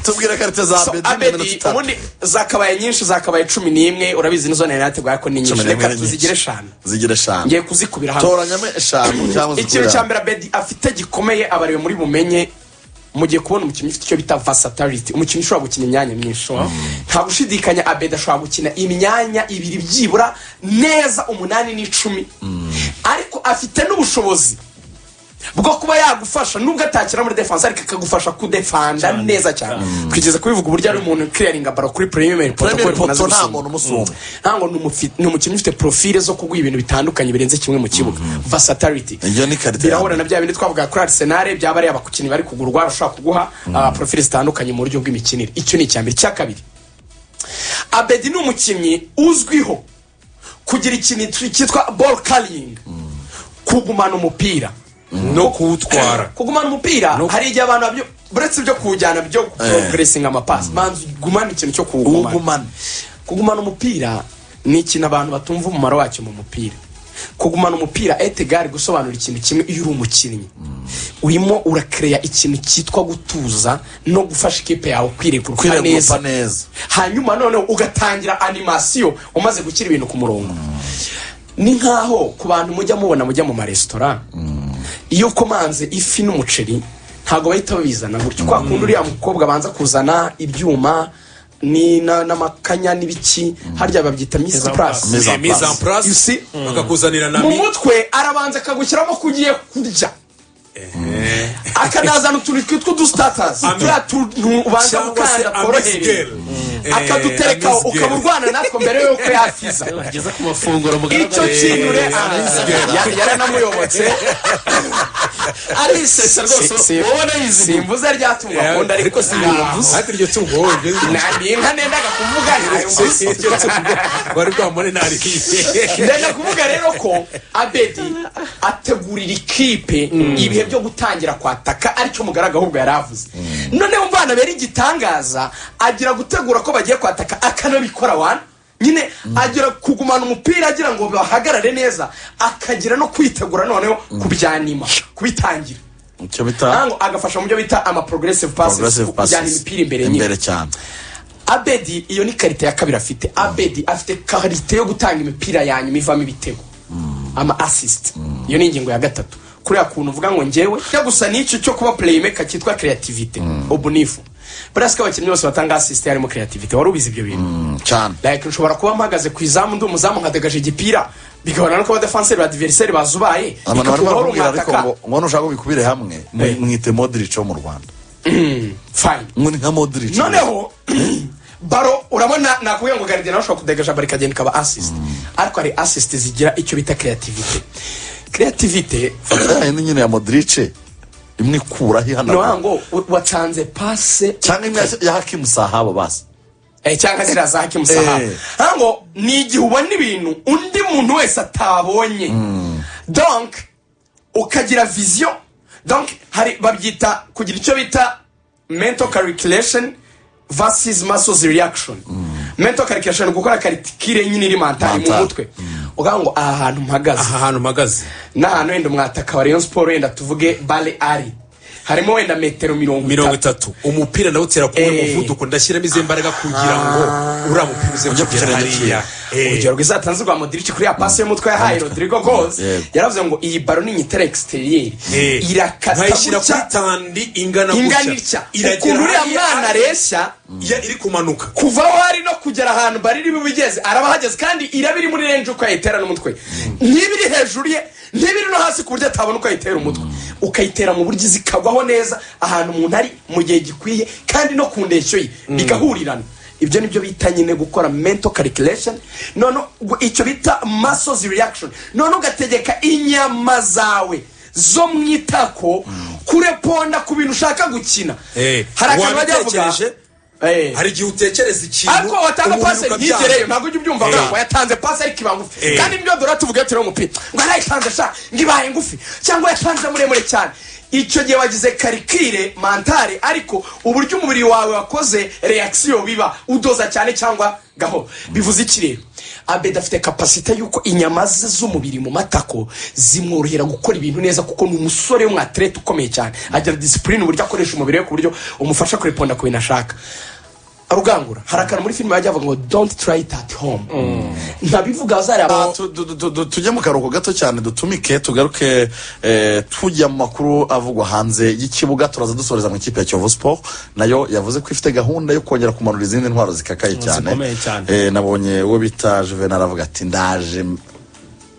Tubwire qualité za So, Abedi mu Abedi minota 3. Ubundi zakabaye nyinshi, zakabaye 11. Urabizi nizo nari nateguye, ariko ni nyinshi. 11 Reka ni nyinshi. tuzigire 5. Zigire 5. Ngiye kuzikubira hamwe. Toranyamo 5 cyangwa Ikintu zikubire cya hamwe. mbere Abedi afite gikomeye, abariwe muri bumenye, mugiye kubona umukinnyi ufite icyo bita versatility, umukinnyi ushobora gukina imyanya myinshi. Nta gushidikanya, Abedi ashobora gukina imyanya ibiri byibura neza, 8 n'10, ariko afite n'ubushobozi bwo kuba yagufasha nubwo atakina muri defense, ariko akagufasha kudefanda neza cyane. Twigeze kubivuga uburyo ari umuntu clearinga ballon kuri premier poteau. Premier poteau nta muntu umusumba. Ntabwo ni umukinnyi ufite profile zo kuguha ibintu bitandukanye birenze kimwe mu kibuga, versatility. Iyo ni qualité ya Birahura mbere. na bya bindi twavuga kuri Arsenal, byaba ari abakinnyi bari kugurwa bashobora kuguha profile zitandukanye mu buryo bw'imikinire. Icyo ni icya mbere. Icya kabiri, Abedi ni umukinnyi uzwiho kugira ikintu cyitwa ball carrying, kugumana umupira no kuwutwara. Kugumana umupira, hari igihe abantu uretse ibyo kuwujyana byo progressing amapasi, manza ugumane ikintu cyo kuwugumana. Uwugumane. Kugumana umupira ni ikintu abantu batumva umumaro wacyo mu mupira. Kugumana umupira etegari gusobanura ikintu kimwe: iyo uri umukinnyi urimo urakereya ikintu cyitwa gutuza no gufasha ikipe yawe kwireguruka Kwiregurupa neza. neza. Hanyuma noneho ugatangira animation umaze gushyira ibintu ku murongo. Ni nkaho ku bantu mujya mubona, mujya mu maresitora, iyo ukomanze ifi n'umuceri ntabwo bahita babizana gutyo kwa kundi uriya mukobwa abanza kuzana ibyuma ni n'amakanya n'ibiki, harya babyita mise en place. Mise en Mise en place. You see? Bakakuzanira na Mu mutwe arabanza akagushyiramo ko ugiye kurya, akanazana utuntu twitwa udustarters, turiya tuntu ubanza Cyangwa se gukanda tworohereye, amuse-gueule. akaduterekaho, Amuse-gueule. ukaba urwana natwo mbere y'uko yafiza. Bageze ku mafunguro Icyo mugaragara. kintu yaranamuyobotse. Arisetsa rwose, ubona yizigiye. Simvuze rya tungo akunda, ariko Ariko si si ariko iryo tungo wowe ni inka nendaga kuvuga, ntayo mvuze. Iryo tungo wari bwamubone ntariye. Ndenda kuvuga rero ko Abedi ategurira ikipe ibihe byo gutangira kwataka, aricyo mugaraga ahubwo yari avuze. Noneho mvana bera igitangaza, agira gutegura ko bagiye kwataka, akanabikora wana nyine, agira kugumana umupira agira ngo bahagarare neza, akagira no kwitegura noneho kubyanima, kubitangira. Icyo bita Ntabwo agafasha mu byo bita ama progressive passes, progressive kujyana passes. imipira imbere nyine. Imbere cyane. Abedi, iyo ni qualité ya kabiri afite. Abedi afite qualité yo gutanga imipira ya nyuma ivamo ibitego, ama assist. Iyo ni ingingo ya gatatu. Kuriya kuntu uvuga ngo njyewe cyo gusa n'icyo cyo kuba playmaker cyitwa creativity, ubunifu. Buriya siko abakinnyi bose batanga assist harimo creativity? Wari ubizi ibyo bintu? Cyane. Like nshobora kuba mpagaze ku izamu, ndi umuzamu, nkadegaje igipira, bigahura no kuba défenseur ba adversaire bazubaye, Abantu barimo bikakuraho. barakubwira ariko Umwataka. ngo nushaka ko bikubire hamwe, mwite Modric wo mu Rwanda. Fine. Ngo ni nka Modric. Noneho ballon, urabona nakubwiye ngo gardien nawe ashobora kudegaja ballon ikagenda ikaba assist, ariko hari assist zigira icyo bita creativity. Creativity Fata yindi nyine ya Modric, imwe ikuraho ni ihanagura. ngo watanze passe Cyangwa imwe ya Hakimu Sahabo basi. Cyangwa ziriya za Hakimu Sahabo. Ngo ni igihe ubona ibintu undi muntu wese atabonye, donc ukagira vision. Donc hari babyita kugira icyo bita mental calculation versus muscles reaction. Mental calculation, gukora calcul nyine iri mental mu Mental. mutwe, ukavuga ngo aha hantu mpagaze Aha hantu mpagaze n'ahantu wenda umwataka wa Rayon Sport, wenda tuvuge bale ari, harimo wenda metero mirongo mirongo itatu. itatu, umupira ndawutera ku Eh. muvuduko, ndashyiramo izi mbaraga kugira ngo uriya mupira uze Ujye ku kugera kirenge. hariya. Urugero rwiza yatanze rwa Modric kuri ya pasi y'umutwe yahaye Rodrygo Goes. Yego. Yaravuze ngo iyi ballon ni nyitera extérieur, irakata nkayishyira gutya, kuri tandi ingana ingana gutya, itya, iragera ukuntu uriya hariya, mwana areshya, iri kumanuka. Kuva aho ari no kugera ahantu bari iri bugeze, araba ahageze, kandi iraba iri muri range uko yayitera n'umutwe. Ntiba iri hejuru ye, ntiba iri no hasi ku buryo atabona uko ayitera umutwe. Ukayitera mu buryo zikagwaho neza ahantu umuntu ari mu gihe gikwiye, kandi no ku ndeshyo ye, bigahurirana. Ibyo nibyo bita nyine gukora mental calculation, none icyo bita muscles reaction, none ugategeka inyama zawe zo mu itako kureponda ku bintu ushaka gukina. Hari akantu bajya bavuga. Wabitekereje? Hari igihe utekereza ikintu, Ariko watanga umubiri pase ukabyanga. ntigereyo, ntabwo ujya ubyumva ngo yatanze pase ariko iba ngufi. Kandi nibyo dore tuvuga turi umupira ngo yarayitanze sha ngo ibaye ngufi, cyangwa yatanze muremure cyane. Icyo gihe wagize calcul mental, ariko uburyo umubiri wawe wakoze réaction, biba udoza cyane cyangwa gahoro. Bivuze iki rero? Abedi afite capacité y'uko inyama ze z'umubiri mu matako zimworohera gukora ibintu neza, kuko ni umusore w'umu athlète ukomeye cyane, agira discipline, uburyo akoresha umubiri we ku buryo umufasha kureponda ku bintu ashaka. Rugangura, hari akantu muri filime bajya bavuga ngo "Don't try it at home." Ntabivuga bazareba. Tujye mu karuhuko gato cyane, dutumike, tugaruke tujya mu makuru avugwa hanze y'ikibuga. Turaza dusoreza mu ikipe ya Kiyovu Sport, nayo yavuze ko ifite gahunda yo kongera kumanura izindi ntwaro zikakaye cyane. Zikomeye cyane. Nabonye uwo bita Juvenal avuga ati ndaje,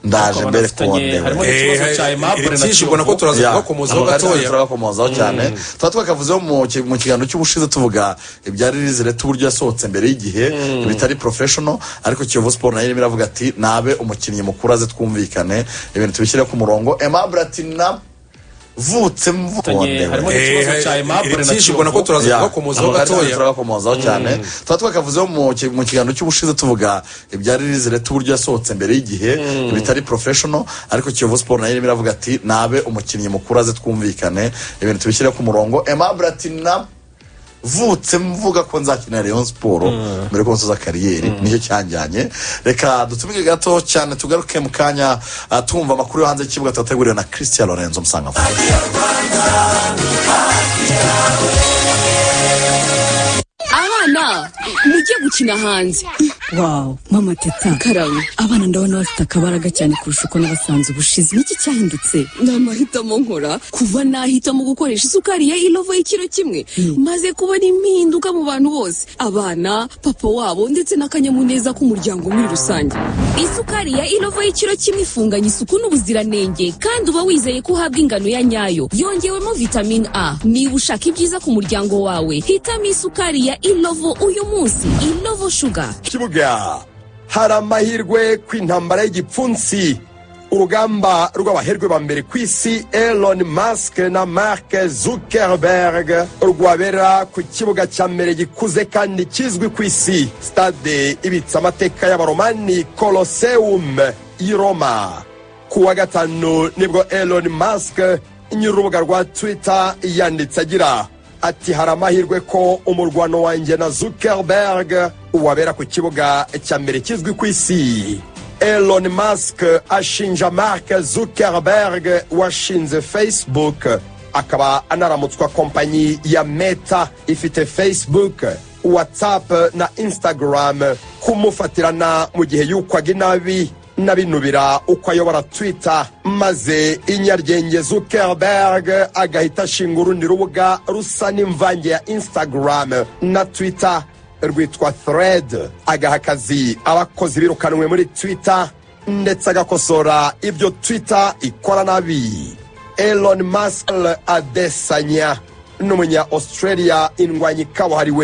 ndaje Ariko mbere banafitanye- konde. Harimo n'ikibazo cya Aimable na Iri ubona ko Kiyovu. turaza kugakomozaho gatoya. Turagakomozaho cyane. Tuba twakavuzeho mu kiganiro cy'ubushize, tuvuga ibya Ririzireta, uburyo yasohotse mbere y'igihe bitari professional. Ariko Kiyovu Sport nayo irimo iravuga ati nabe umukinnyi mukuru aze twumvikane, ibintu tubishyire ku murongo. Aimable ati navutse mvukonde. Harimo n'ikibazo cya Aimable na Iri ubona ko Kiyovu. turaza kugakomozaho gatoya. Turagakomozaho cyane. Tuba twakavuzeho mu kiganiro cy'ubushize, tuvuga ibya Ririzireta, uburyo yasohotse mbere y'igihe bitari professional. Ariko Kiyovu Sport nayo irimo iravuga ati nabe umukinnyi mukuru aze twumvikane, ibintu tubishyire ku murongo. Aimable ati navutse mvuga ko nzakina Rayon Sport mbere ko nsoza carrière, nicyo cyanjyanye. Reka dutumike gato cyane, tugaruke mu kanya tumva amakuru yo hanze y'ikibuga tubateguriwe na Christian Lorenzo Musangafu. Abana, mujye gukina hanze. Wow, mama Teta! Karame. Abana ndabona bafite akabaraga cyane kurusha uko nabasanze ubushize. Niki cyahindutse? Ni amahitamo nkora. Kuva nahitamo gukoresha isukari ya Ilovo y'ikiro kimwe, maze kubona impinduka mu bantu bose, abana, papa wabo, ndetse n'akanyamuneza k'umuryango muri rusange. Isukari ya Ilovo y'ikiro kimwe ifunganye isuku n'ubuziranenge, kandi uba wizeye ko uhabwa ingano ya nyayo yongewemo vitamine A. Niba ushaka ibyiza ku muryango wawe, hitamo isukari ya Ilovo uyu munsi. Ilovo Sugar. Kibuga hari amahirwe ku intambara y'igipfunsi, urugamba rw'abaherwe ba mbere ku isi Elon Musk na Mark Zuckerberg, rwabera ku kibuga cya mbere gikuze kandi kizwi ku isi, stade ibitse amateka y'Abaromani, Colosseum y'i Roma. Ku wa gatanu nibwo Elon Musk, nyir'urubuga rwa Twitter, yanditse agira ati: "Hari amahirwe ko umurwano wanjye na Zuckerberg wabera ku kibuga cya mbere kizwi ku isi." Elon Musk ashinja Mark Zuckerberg, washinze Facebook akaba anaramutswa kompanyi ya Meta ifite Facebook, WhatsApp na Instagram, kumufatirana mu gihe yukwaga inabi n'abinubira uko ayobora Twitter, maze inyaryenge Zuckerberg agahita ashinga urundi rubuga rusa n'imvange ya Instagram na Twitter rwitwa Thread, agaha akazi abakozi birukanwe muri Twitter, ndetse agakosora ibyo Twitter ikora nabi. Elon Musk Adesanya n'umunya Australia, indwanyi kabuhariwe.